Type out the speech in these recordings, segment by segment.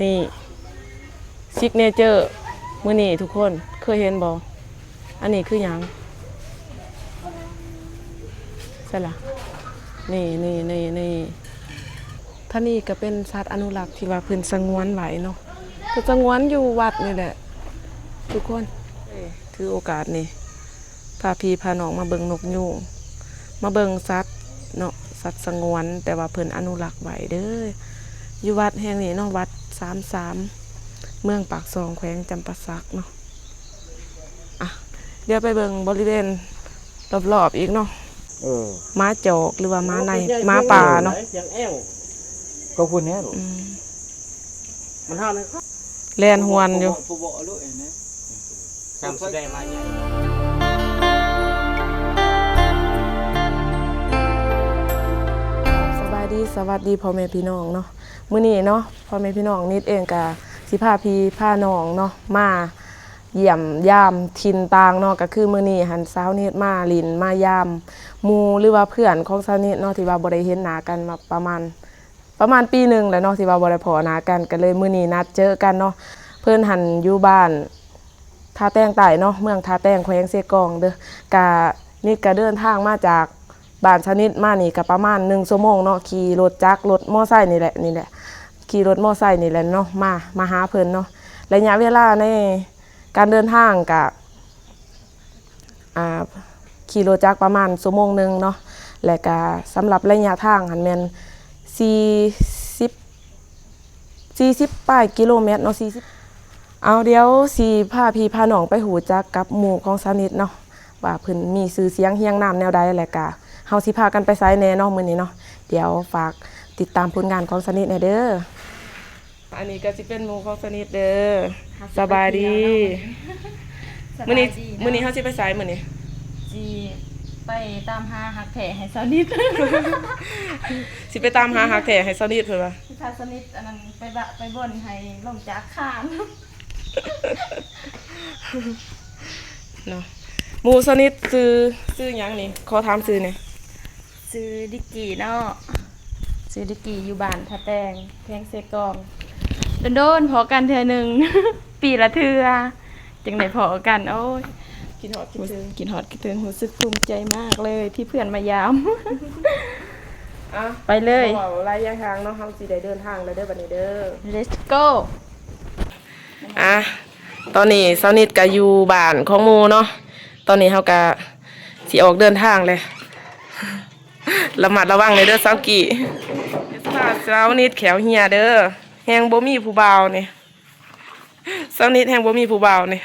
ນີ້ ຊິກເນເຈີມື້ນີ້ທຸກຄົນເຄີຍເຫັນບໍ່? ອັນນີ້ຄືຫຍັງ? ໃສລະ? ນີ້ ນີ້ ນີ້ ນີ້ ທາງນີ້ກໍເປັນສັດອະນຸລັກທີ່ວ່າເພິ່ນສະຫງວນໄວ້ເນາະ ເພິ່ນສະຫງວນຢູ່ວັດນີ້ແຫຼະທຸກຄົນ. ຖືໂອກາດນີ້ ພາພີ່ພານ້ອງມາເບິ່ງນົກຍູງ ມາເບິ່ງສັດເນາະ ສັດສະຫງວນ ແຕ່ວ່າເພິ່ນອະນຸລັກໄວ້ເດີ ຢູ່ວັດແຫ່ງນີ້ເນາະ ວັດສາມສາມ ເມືອງປາກຊ່ອງ ແຂວງຈຳປາສັກເນາະ. ອ່ະ ດຽວໄປເບິ່ງບໍລິເວນລອບໆອີກເນາະ. ເອີ ໝາຈອກ ຫຼືວ່າໝາໃນ ໝາປ່າເນາະ. ກໍພຸ້ນແຫຼະ ອືມ ມັນເຮົານັ້ນ ແລ່ນຮວນຢູ່. ສະບາຍດີ ສະຫວັດດີພໍ່ແມ່ພີ່ນ້ອງເນາະ. ມື້ນີ້ເນາະ ພໍ່ແມ່ພີ່ນ້ອງ ນິດເອງກະຊິພາພີ່ພານ້ອງເນາະ ມາຢ້ຽມຢາມຖິ່ນຕ່າງເນາະ. ກະຄືມື້ນີ້ຫັ້ນ ສາວນິດມາຫຼິ້ນມາຢາມໝູ່ ຫຼືວ່າເພື່ອນຂອງສາວນິດເນາະ ທີ່ວ່າບໍ່ໄດ້ເຫັນໜ້າກັນມາປະມານ ປະມານປີໜຶ່ງແລ້ວເນາະ ທີ່ວ່າບໍ່ໄດ້ພໍ້ໜ້າກັນ ກໍເລີຍມື້ນີ້ນັດເຈີກັນເນາະ. ເພິ່ນຫັ້ນຢູ່ບ້ານທ່າແຕງໃຕ້ເນາະ ເມືອງທ່າແຕງ ແຂວງເຊກອງເດີ. ກະ ນິດກະເດີນທາງມາຈາກບ້ານສາວນິດມານີ້ກະປະມານໜຶ່ງຊົ່ວໂມງເນາະ ຂີ່ລົດຈັກ ລົດມໍໄຊນີ້ແຫຼະ ນີ້ແຫຼະ ຂີ່ລົດມໍໄຊນີ້ແຫຼະເນາະ ມາ ມາຫາເພິ່ນເນາະ. ໄລຍະເວລາໃນການເດີນທາງກະ ອ່າ ຂີ່ລົດຈັກປະມານຊົ່ວໂມງໜຶ່ງເນາະ ແລະກະສຳລັບໄລຍະທາງຫັ້ນແມ່ນສີ່ສິບ ສີ່ສິບປາຍກິໂລແມັດເນາະ ສີ່ສິບ. ເອົາ ດຽວຊິພາພີ່ພານ້ອງໄປຮູ້ຈັກກັບໝູ່ຂອງສາວນິດເນາະ ວ່າເພິ່ນມີຊື່ສຽງຮຽງນາມແນວໃດ ແລະກະເຮົາຊິພາກັນໄປໃສແດ່ເນາະມື້ນີ້ເນາະ. ດຽວຝາກຕິດຕາມຜົນງານຂອງສາວນິດແດ່ເດີ. ອັນນີ້ກໍຊິເປັນໝູ່ຂອງສາວນິດເດີ. ສະບາຍດີ. ສະບາຍດີເນາະ ມື້ນີ້ ສະບາຍດີເນາະ. ມື້ນີ້ເຮົາຊິໄປໃສມື້ນີ້? ຊິໄປຕາມຫາຮັກແທ້ໃຫ້ສາວນິດ. ຊິໄປຕາມຫາຮັກແທ້ໃຫ້ສາວນິດເພິ່ນວ່າ. ຊິພາສາວນິດອັນນັ້ນໄປບະ ໄປບ່ອນໃຫ້ລົງຈາກຄານ. ເນາະ ໝູ່ສາວນິດຊື່ ຊື່ຫຍັງນີ້? ຂໍຖາມຊື່ແດ່. ຊື່ດິກກີ້ເນາະ ຊື່ດິກກີ້ ຢູ່ບ້ານທ່າແຕງ ແຂວງເຊກອງ. ໂດນໆພໍ້ກັນເທື່ອໜຶ່ງ ປີລະເທື່ອ ຈຶ່ງໄດ້ພໍ້ກັນ. ໂອ້ຍ ຄິດຮອດຄິດເຖິງ ຄິດຮອດຄິດເຖິງ ຮູ້ສຶກພູມໃຈມາກເລີຍທີ່ເພື່ອນມາຢາມ. ອ່ະ ໄປເລີຍ ບໍ່ເວົ້າຫຼາຍຢາຍທາງເນາະ ເຮົາຊິໄດ້ເດີນທາງແລ້ວເດີບັດນີ້ເດີ. Let's go. ອ່ະ ຕອນນີ້ສາວນິດກໍຢູ່ບ້ານຂອງໝູ່ເນາະ ຕອນນີ້ເຮົາກໍຊິອອກເດີນທາງແລ້ວ. ລະມັດລະວັງແດ່ເດີສາວກີ້ ຢ່າຊິພາສາວນິດແຂ້ວເຫ່ຍເດີ ແຮ່ງບໍ່ມີຜູ້ບ່າວນີ້ ສາວນິດແຮ່ງບໍ່ມີຜູ້ບ່າວນີ້.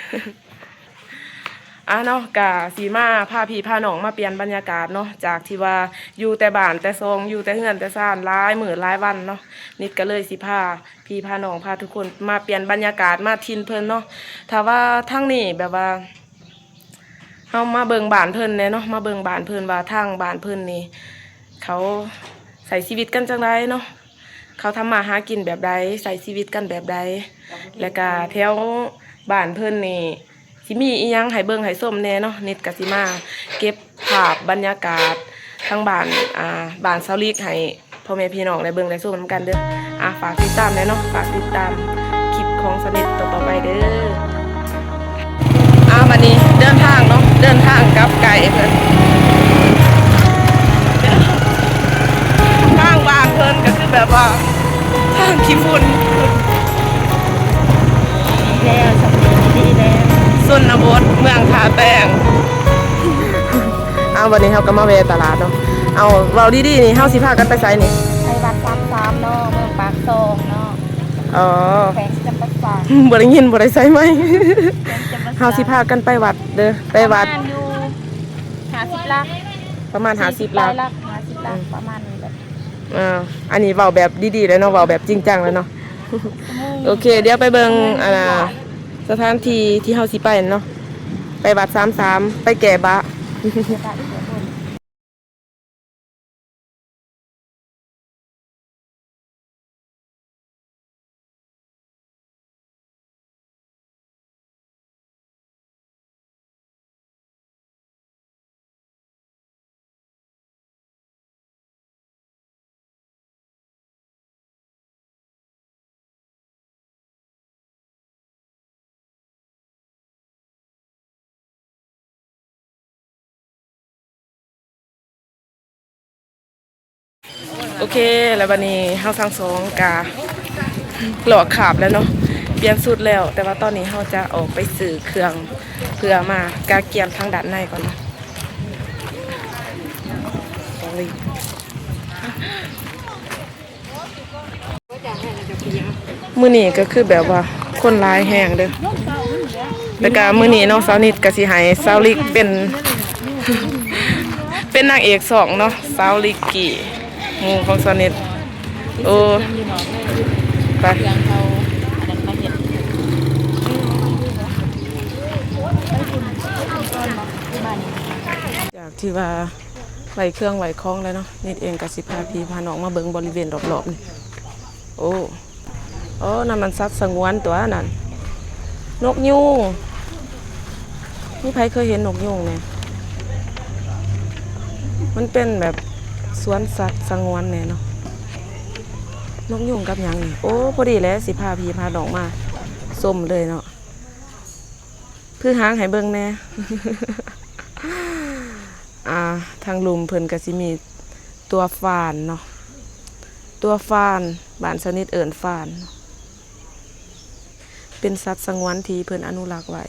ອ່ະເນາະ ກະຊິມາພາພີ່ພານ້ອງມາປ່ຽນບັນຍາກາດເນາະ ຈາກທີ່ວ່າຢູ່ແຕ່ບ້ານແຕ່ຊ່ອງ ຢູ່ແຕ່ເຮືອນແຕ່ຊານຫຼາຍມື້ຫຼາຍວັນເນາະ ນິດກະເລີຍຊິພາພີ່ພານ້ອງ ພາທຸກຄົນມາປ່ຽນບັນຍາກາດ ມາຖິ່ນເພິ່ນເນາະ. ຖ້າວ່າທາງນີ້ແບບວ່າ ເຮົາມາເບິ່ງບ້ານເພິ່ນແດ່ເນາະ ມາເບິ່ງບ້ານເພິ່ນວ່າທາງບ້ານເພິ່ນນີ້ ເຂົາໃຊ້ຊີວິດກັນຈັ່ງໃດເນາະ ເຂົາທຳມາຫາກິນແບບໃດ ໃຊ້ຊີວິດກັນແບບໃດ ແລ້ວກະແຖວບ້ານເພິ່ນນີ້ຊິມີອີ່ຫຍັງໃຫ້ເບິ່ງໃຫ້ຊົມແດ່ເນາະ. ນິດກະຊິມາເກັບພາບບັນຍາກາດທາງບ້ານ ອ່າ ບ້ານສາວລິກໃຫ້ ພໍ່ແມ່ພີ່ນ້ອງໄດ້ເບິ່ງໄດ້ຊົມນຳກັນເດີ. ອ່າ ຝາກຕິດຕາມແດ່ເນາະ ຝາກຕິດຕາມຄລິບຂອງສາວນິດຕໍ່ໆໄປເດີ. ອ່າ ບັດນີ້ເດີນທາງເນາະ ເດີນທາງກັບໄກເພິ່ນ ທາງບ້ານເພິ່ນກໍຄືແບບວ່າທາງຂີ້ຝຸ່ນ ແລ້ວ ສຳເລັດດີແລ້ວ ຊົນນະບົດ ເມືອງທ່າແຕງ. ເອົາ ບັດນີ້ເຮົາກໍມາແວ່ຕະຫຼາດເນາະ. ເອົາ ເວົ້າດີໆນີ້ ເຮົາຊິພາກັນໄປໃສນີ້? ໄປວັດສາມສາມເນາະ ເມືອງປາກຊ່ອງເນາະ. ອໍ ແຂວງຈຳປາສັກ. ບໍ່ໄດ້ຍິນ ບໍ່ໄດ້ໃສ່ໄມ. ແຂວງຈຳປາສັກ. ເຮົາຊິພາກັນໄປວັດເດີ ໄປວັດ ປະມານຢູ່ຫ້າສິບຫຼັກ ປະມານຫ້າສິບຫຼັກ ສີ່ສິບປາຍຫຼັກ ຫ້າສິບຫຼັກ ອືມ ປະມານນີ້ແຫຼະ. ອ່າ ອັນນີ້ເວົ້າແບບດີໆແລ້ວເນາະ ເວົ້າແບບຈິງຈັງແລ້ວເນາະ. ໂອເຄ ດຽວໄປເບິ່ງ ອັນນ່າ ສະຖານທີ່ທີ່ເຮົາຊິໄປເນາະ ໄປວັດສາມສາມ ໄປແກ້ບາ. ໂອເຄ ແລ້ວບັດນີ້ເຮົາທັງສອງກະລອກຄາບແລ້ວເນາະ ປ່ຽນຊຸດແລ້ວ ແຕ່ວ່າຕອນນີ້ເຮົາຈະອອກໄປຊື້ເຄື່ອງ ເພື່ອມາກະກຽມທາງດ້ານໃນກ່ອນເນາະ. ມື້ນີ້ກໍຄືແບບວ່າຄົນຫຼາຍແຮງເດີ້ ແລ້ວກະມື້ນີ້ເນາະ ສາວນິດກໍຊິໃຫ້ສາວລິກເປັນ ເປັນນາງເອກຊ່ອງເນາະ ສາວລິກກີ້ ໝູ່ຂອງສາວນິດ. ໂອ້ ໄປ ຈາກທີ່ວ່າໄຫວ້ເຄື່ອງໄຫວ້ຂອງແລ້ວເນາະ ນິດເອງກໍຊິພາພີ່ພານ້ອງມາເບິ່ງບໍລິເວນລອບໆນີ້. ໂອ້ ໂອ້ ນັ້ນມັນສັດສະຫງວນຕົວະນັ້ນ ນົກຍູງ. ມີໃຜເຄີຍເຫັນນົກຍູງແດ່? ມັນເປັນແບບສວນສັດສະຫງວນແດ່ເນາະ. ນົກຍູງກັບຫຍັງນີ້? ໂອ້ ພໍດີແຫຼະ ຊິພາພີ່ພານ້ອງມາຊົມເລີຍເນາະ. ຜືຫາງໃຫ້ເບິ່ງແດ່. ອ່າ ທາງລຸ່ມເພິ່ນກໍຊິມີຕົວຟານເນາະ ຕົວຟານ ບ້ານສະໜິດເອີ້ນຟານເນາະ ເປັນສັດສະຫງວນທີ່ເພິ່ນອະນຸລັກໄວ້.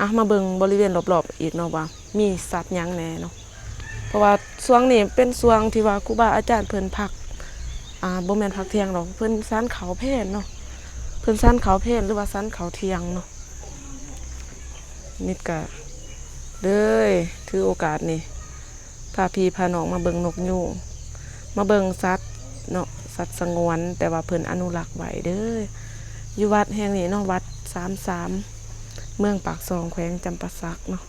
ອ່ະ ມາເບິ່ງບໍລິເວນລອບໆອີກເນາະ ວ່າມີສັດຫຍັງແດ່ເນາະ ເພາະວ່າຊ່ວງນີ້ເປັນຊ່ວງທີ່ວ່າຄູບາອາຈານເພິ່ນພັກ ອ່າ ບໍ່ແມ່ນພັກທ່ຽງດອກ ເພິ່ນສັນເຂົ້າເພນເນາະ ເພິ່ນສັນເຂົ້າເພນ ຫຼືວ່າສັນເຂົ້າທ່ຽງເນາະ. ນິດກະເລີຍຖືໂອກາດນີ້ ພາພີ່ພານ້ອງມາເບິ່ງນົກຍູງ ມາເບິ່ງສັດເນາະ ສັດສະຫງວນ ແຕ່ວ່າເພິ່ນອະນຸລັກໄວ້ເດີ້ ຢູ່ວັດແຫ່ງນີ້ເນາະ ວັດສາມສາມ ເມືອງປາກຊ່ອງ ແຂວງຈຳປາສັກເນາະ.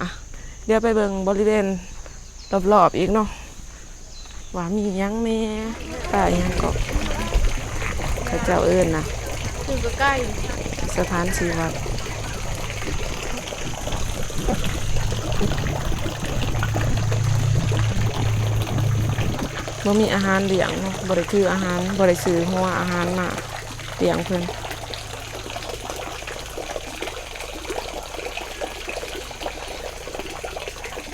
ອ່ະ ດຽວໄປເບິ່ງບໍລິເວນລອບໆອີກເນາະ ວ່າມີຫຍັງແດ່ ປ້າຫຍັງເກາະ ເຂົາເຈົ້າເອີ້ນນະ ຄືໃກ້ ສະຖານທີ່ວັດ ບໍ່ມີອາຫານລ້ຽງເນາະ ບໍ່ໄດ້ຖືອາຫານ ບໍ່ໄດ້ຊື້ຫົວອາຫານມາລ້ຽງເພິ່ນ.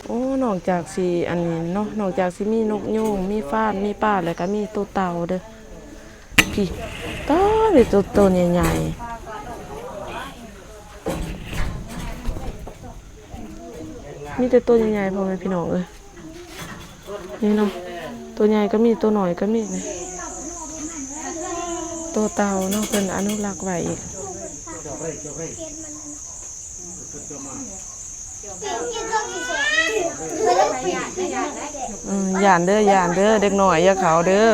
ໂອ້ ນອກຈາກຊິອັນນີ້ເນາະ ນອກຈາກຊິມີນົກຍູງ ມີຟານ ມີປາ ແລ້ວກະມີໂຕເຕົ່າເດີ້ ພີ້ ຕາຍ ມີໂຕ ໂຕໃຫຍ່ໆ ມີແຕ່ໂຕໃຫຍ່ໆ ພໍ່ແມ່ພີ່ນ້ອງເອີຍ. ນີ້ເນາະ ໂຕໃຫຍ່ກໍມີ ໂຕນ້ອຍກໍມີນີ້ ໂຕເຕົ່າເນາະ ເພິ່ນອະນຸລັກໄວ້ອີກ. ເອີ ຢ້ານເດີ້ ຢ້ານເດີ້ ເດັກນ້ອຍຢ່າເຂົ້າເດີ້.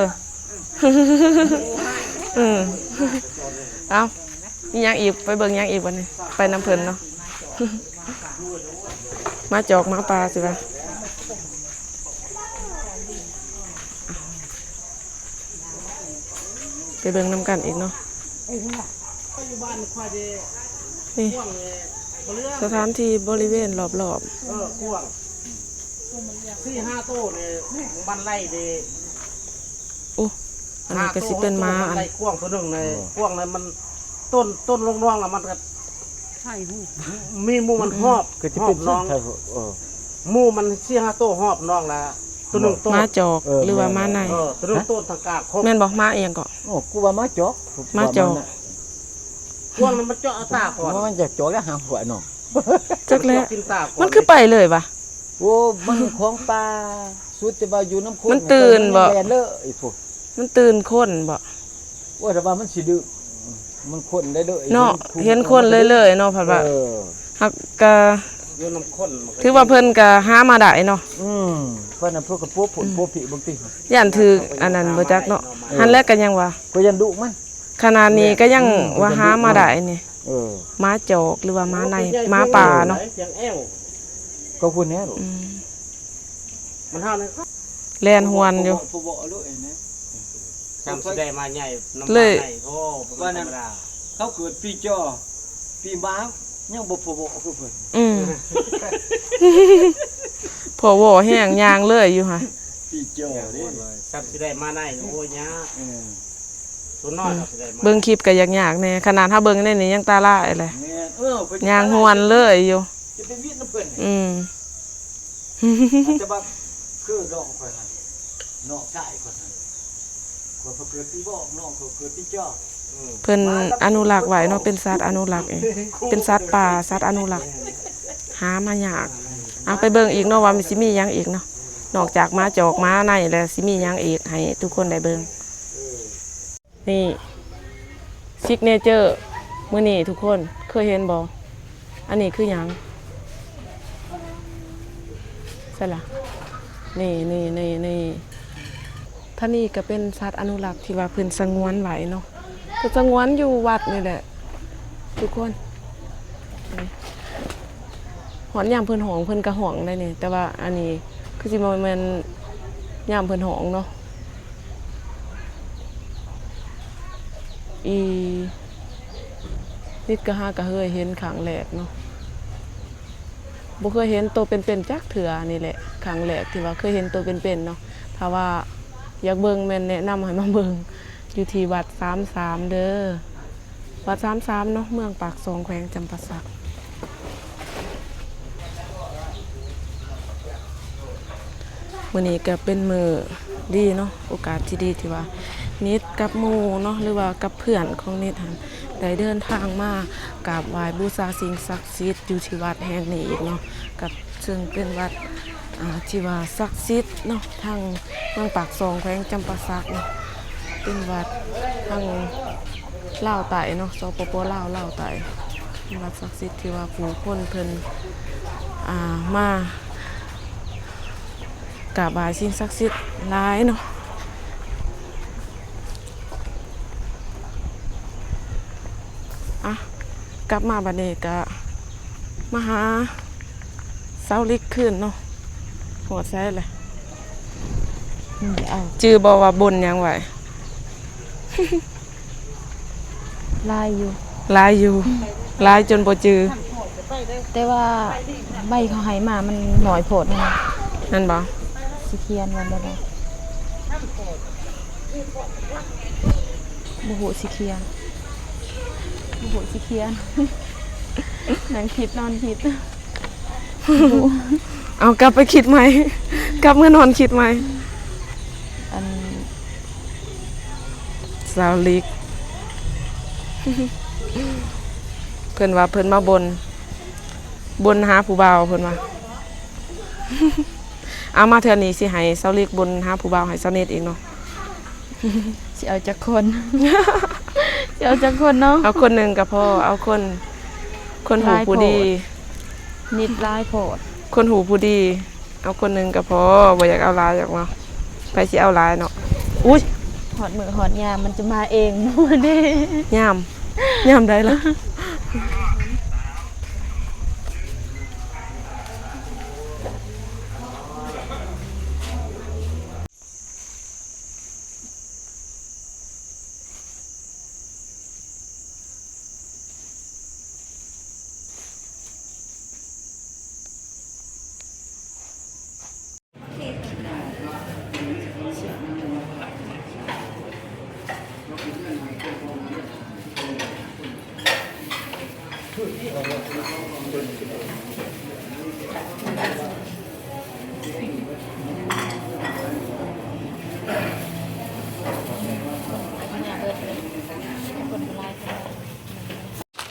ເອີ ເອົ້າ ມີຫຍັງອີກ ໄປເບິ່ງຫຍັງອີກບັດນີ້ ໄປນຳເພິ່ນເນາະ. ໝາຈອກໝາປ່າຊິວ່າ ໄປເບິ່ງນຳກັນອີກເນາະ. ນີ້ ສະຖານທີ່ບໍລິເວນລອບໆ ເອີ ກວ້າງ ສີ່ຫ້າໂຕນີ້ ມັນໄລ່ເດ້. ໂອ້ ອັນນີ້ກໍຊິເປັນໝາອັນ ໄລ່ກວ້າງຕົວໜຶ່ງໃນ ເອີ ກວ້າງໃນມັນ ຕົ້ນ ຕົ້ນລົງນ້ອງລະມັນກໍ ໃສ່ຫູ ມີໝູ່ມັນຫອບ ກໍຈະເປັນ ຫອບນ້ອງ ເອີ ໝູ່ມັນສີ່ຫ້າໂຕຫອບນ້ອງລະ ໂຕໜຶ່ງໂຕ ໝາຈອກ ເອີ ຫຼືວ່າໝາໄນ ເອີ ໂຕໜຶ່ງໂຕທາງກາງຄົບ ແມ່ນບໍ່? ໝາອີ່ຫຍັງເກາະ? ໂອ້ ກູວ່າໝາຈອກ ໝາຈອກ ກວ້າງນັ້ນມັນເຈາະເອົາຕາກ່ອນ ມັນຈະເຈາະແລ້ວຫາຫົວນ້ອງ ຈັກແລ້ວ ມັນຄືໄປເລີຍວະ? ໂອ້ ມັນຂອງປ່າ ສຸດແຕ່ວ່າຢູ່ນຳຄົນ ມັນຕື່ນບໍ່? ແລ່ນເລີຍພຸ້ນ ມັນຕື່ນຄົນບໍ່? ໂອ້ຍ ແຕ່ວ່າມັນຊິດື້ ມັນຄົນໄດ້ເລີຍເນາະ ເຫັນຄົນເລີຍໆເນາະ ພັດວ່າ ເອີ ຮັກກະ ຢູ່ນຳຄົນ ຖືວ່າເພິ່ນກະຫາມາໄດ້ເນາະ ອືມ ເພິ່ນນະ ເພິ່ນກະປົວຜົນ ອືມ ປົວຜີບາງທີ ຢ້ານຖືກອັນນັ້ນບໍ່ຈັກເນາະ ເອີ ຫັ້ນແຫຼະກະຍັງວ່າ ກໍຢ້ານດຸມັນ ຂະໜາດນີ້ກໍຍັງ ອືມ ວ່າຫາມາໄດ້ນີ້ ເອີ ໝາຈອກ ຫຼືວ່າໝາໃນ ໝາປ່າເນາະ ກໍຄົນແນ່ ອືມ ມັນຫາວນັ້ນ ແລ່ນຫວນຢູ່ ພໍເບາະໂລດເນາະ ຊ້ຳຊິໄດ້ມາໃຫຍ່ນຳ ເລີຍ ມາໃຫຍ່ ໂອ້ ບໍ່ແມ່ນທຳມະດາ ເຂົາເກີດປີຈໍ ປີໝາ ຍັງບໍ່ພໍເບາະຄືເພິ່ນ ອືມ ພໍເບາະແຮງ ຍ່າງເລີຍຢູ່ຫັ້ນ ປີຈໍເດ້ ຊ້ຳຊິໄດ້ມາໃນ ໂອ້ຍ ຍາກ ເອີ ສ່ວນນ້ອຍ ອືມ ເຮົາຊິໄດ້ມາ ເບິ່ງຄລິບກໍຢາກຍາກແດ່ ຂະໜາດເຮົາເບິ່ງໃນນີ້ຍັງຕາລາຍແຫຼະ ແມ່ນ ເອີ ເພິ່ນ ຍ່າງຫວນເລີຍຢູ່ ຈະໄປວຽດນຳເພິ່ນ ອືມ ແຕ່ວ່າຄືດອກຂ້ອຍຫັ້ນ ນ້ອງຊາຍຂ້ອຍຫັ້ນ ຂ້ອຍກໍເກີດປີບອກ ນ້ອງຂ້ອຍເກີດປີຈອກ ເພິ່ນອະນຸລັກໄວ້ເນາະ ເປັນສັດອະນຸລັກເອງ ເປັນສັດປ່າ ສັດອະນຸລັກ ຫາມາຍາກ. ເອົາໄປເບິ່ງອີກເນາະ ວ່າມັນຊິມີຫຍັງອີກເນາະ ນອກຈາກໝາຈອກໝາໃນແລ້ວ ຊິມີຫຍັງອີກໃຫ້ທຸກຄົນໄດ້ເບິ່ງ. ນີ້ ຊິກເນເຈີ ມື້ນີ້ທຸກຄົນ ເຄີຍເຫັນບໍ່? ອັນນີ້ຄືຫຍັງ? ໃສລະ? ນີ້ ນີ້ ນີ້ ນີ້ ທາງນີ້ກໍເປັນສັດອະນຸລັກທີ່ວ່າເພິ່ນສະຫງວນໄວ້ເນາະ ເພິ່ນສະຫງວນຢູ່ວັດນີ້ແຫຼະທຸກຄົນ. ຮອດຍາມເພິ່ນຮ້ອງ ເພິ່ນກໍຮ້ອງໄດ໋ນີ້ ແຕ່ວ່າອັນນີ້ຄືຊິບໍ່ແມ່ນຍາມເພິ່ນຮ້ອງເນາະ. ອີ ນິດກະຫາກະເຄີຍເຫັນຄັ້ງແລກເນາະ ບໍ່ເຄີຍເຫັນໂຕເປັນໆຈັກເທື່ອ ນີ້ແຫຼະຄັ້ງແລກທີ່ວ່າເຄີຍເຫັນໂຕເປັນໆເນາະ. ຖ້າວ່າຢາກເບິ່ງແມ່ນແນະນຳໃຫ້ມາເບິ່ງຢູ່ທີ່ວັດສາມສາມເດີ. ວັດສາມສາມເນາະ ເມືອງປາກຊ່ອງ ແຂວງຈຳປາສັກ. ມື້ນີ້ກໍເປັນມື້ດີເນາະ ໂອກາດທີ່ດີທີ່ວ່ານິດກັບໝູ່ເນາະ ຫຼືວ່າກັບເພື່ອນຂອງນິດຫັ້ນ ໄດ້ເດີນທາງມາກາບໄຫວ້ບູຊາສິ່ງສັກສິດຢູ່ທີ່ວັດແຫ່ງນີ້ອີກເນາະ ກັບ ເຊິ່ງເປັນວັດ ອ່າ ທີ່ວ່າສັກສິດເນາະ ທາງເມືອງປາກຊ່ອງ ແຂວງຈຳປາສັກເນາະ ເປັນວັດທາງລາວໃຕ້ເນາະ ສປປ ລາວ ລາວໃຕ້ ເປັນວັດສັກສິດທີ່ວ່າຜູ້ຄົນເພິ່ນ ອ່າ ມາກາບໄຫວ້ສິ່ງສັກສິດຫຼາຍເນາະ. ອ່ະ ກັບມາບັດນີ້ກະມາຫາສາວລິກຄືນເນາະ ຮອດໃສແຫຼະ? ອືມ ເອົາ ຈື່ບໍ່ວ່າບົນຫຍັງໄວ້? ຫຼາຍຢູ່ ຫຼາຍຢູ່ ຫຼາຍຈົນບໍ່ຈື່ ແຕ່ວ່າໃບເຂົາໃຫ້ມາມັນໜ້ອຍໂພດນະ ແມ່ນບໍ່? ຊິຂຽນວ່າແນວໃດ? ບໍ່ຮູ້ຊິຂຽນ ບໍ່ຮູ້ຊິຂຽນ ນັ່ງຄິດນອນຄິດ ເອົາ ກັບໄປຄິດໃໝ່ ກັບເມືອນອນຄິດໃໝ່ ອັນ ສາວລິກ ເພິ່ນວ່າເພິ່ນມາບົນ ບົນຫາຜູ້ບ່າວເພິ່ນວ່າ. ເອົາ ມາເທື່ອນີ້ຊິໃຫ້ສາວລິກບົນຫາຜູ້ບ່າວໃຫ້ສາວນິດອີກເນາະ. ຊິເອົາຈັກຄົນ? ຊິເອົາຈັກຄົນເນາະ? ເອົາຄົນໜຶ່ງກໍພໍ ເອົາຄົນ ຄົນຮູ້ຜູ້ດີ. ຫຼາຍໂພດ ນິດຫຼາຍໂພດ ຄົນຮູ້ຜູ້ດີ. ເອົາຄົນໜຶ່ງກໍພໍ ບໍ່ຢາກເອົາຫຼາຍດອກເນາະ. ໃຜຊິເອົາຫຼາຍເນາະ? ອຸ້ຍ ຮອດມື້ຮອດຍາມມັນຈະມາເອງເດ້. ຍາມ ຍາມໃດລະ?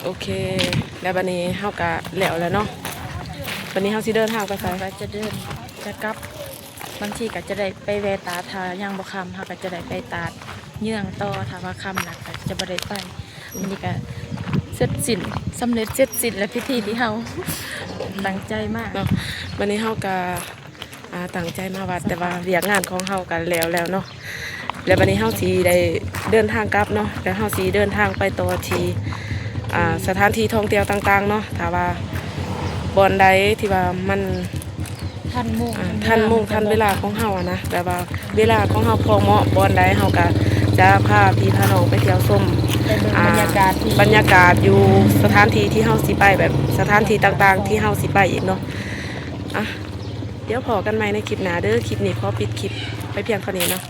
ໂອເຄ ແລ້ວບັດນີ້ເຮົາກະແລ້ວແລ້ວເນາະ. ບັດນີ້ເຮົາຊິເດີນທາງໄປໃສ? ເຮົາກະຈະເດີນ ຈະກັບ ບາງທີກະຈະໄດ້ໄປແວ່ຕາດ ຖ້າຍັງບໍ່ຄ່ຳ ເຮົາກະຈະໄດ້ໄປຕາດເຍືອງຕໍ່ ຖ້າວ່າຄ່ຳແລ້ວກະຈະບໍ່ໄດ້ໄປ. ມື້ນີ້ກະເສັດສິ້ນ ສຳເລັດເສັດສິ້ນແລ້ວ ພິທີທີ່ເຮົາຕັ້ງໃຈມາເນາະ. ບັດນີ້ເຮົາກະ ອ່າ ຕັ້ງໃຈມາວັດ ແຕ່ວ່າວຽກງານຂອງເຮົາກໍແລ້ວແລ້ວເນາະ. ແລ້ວບັດນີ້ເຮົາຊິໄດ້ເດີນທາງກັບເນາະ ແລ້ວເຮົາຊິເດີນທາງໄປຕໍ່ທີ່ ອ່າ ສະຖານທີ່ທ່ອງທ່ຽວຕ່າງໆເນາະ. ຖ້າວ່າບ່ອນໃດທີ່ວ່າມັນ ທັນໂມງ ອ່າ ທັນໂມງ ທັນເວລາຂອງເຮົາຫັ້ນນະ ແບບວ່າເວລາຂອງເຮົາພໍເໝາະບ່ອນໃດ ເຮົາກໍຈະພາພີ່ພານ້ອງໄປທ່ຽວຊົມ ໄປເບິ່ງ ອ່າ ບັນຍາກາດທີ່ ບັນຍາກາດຢູ່ສະຖານທີ່ທີ່ເຮົາຊິໄປ ແບບສະຖານທີ່ຕ່າງໆທີ່ເຮົາຊິໄປອີກເນາະ. ອ່ະ ດຽວພໍ້ກັນໃໝ່ໃນຄລິບໜ້າເດີ. ຄລິບນີ້ຂໍປິດຄລິບໄປພຽງເທົ່ານີ້ເນາະ.